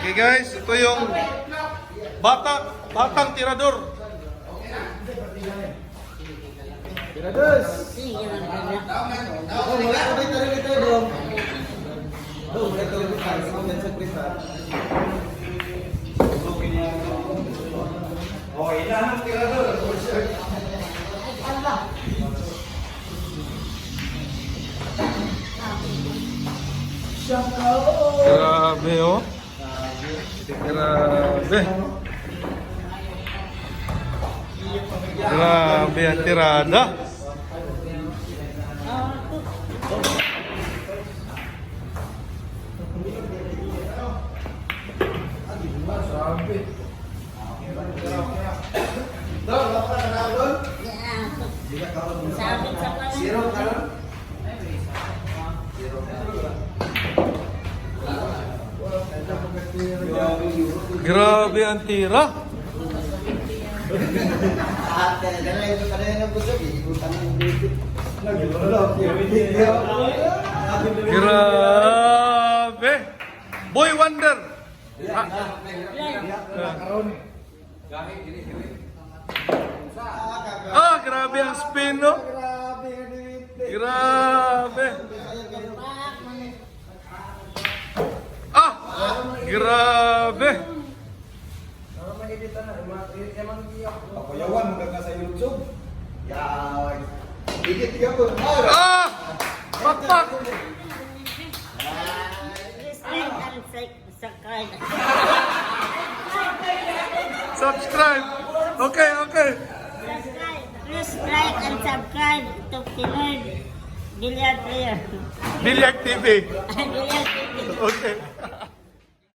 Okay guys, ito yung batang tirador. Tirados! Oh, wala ko dito rin ito, dong. Dong, wala ko rin ito. Sa Krista. Okay na ang tirador. Grabe oh. Grabe. Grabe ang tirada. Dong, wala ka na doon? Sabit sa kanan. Zero ka ron? Grabe ang tira. Grabe. Boy Wonder. Ah, grabe ang spin, no? Grabe. Ah, grabe. Pakuyawan, maganda sa YouTube. Yan. Higit ka po. Ah! Pakpak! Please like and subscribe. Subscribe. Okay. Subscribe. Please like and subscribe to Pinoy Billiard Player. Billiard TV. Billiard TV. Okay.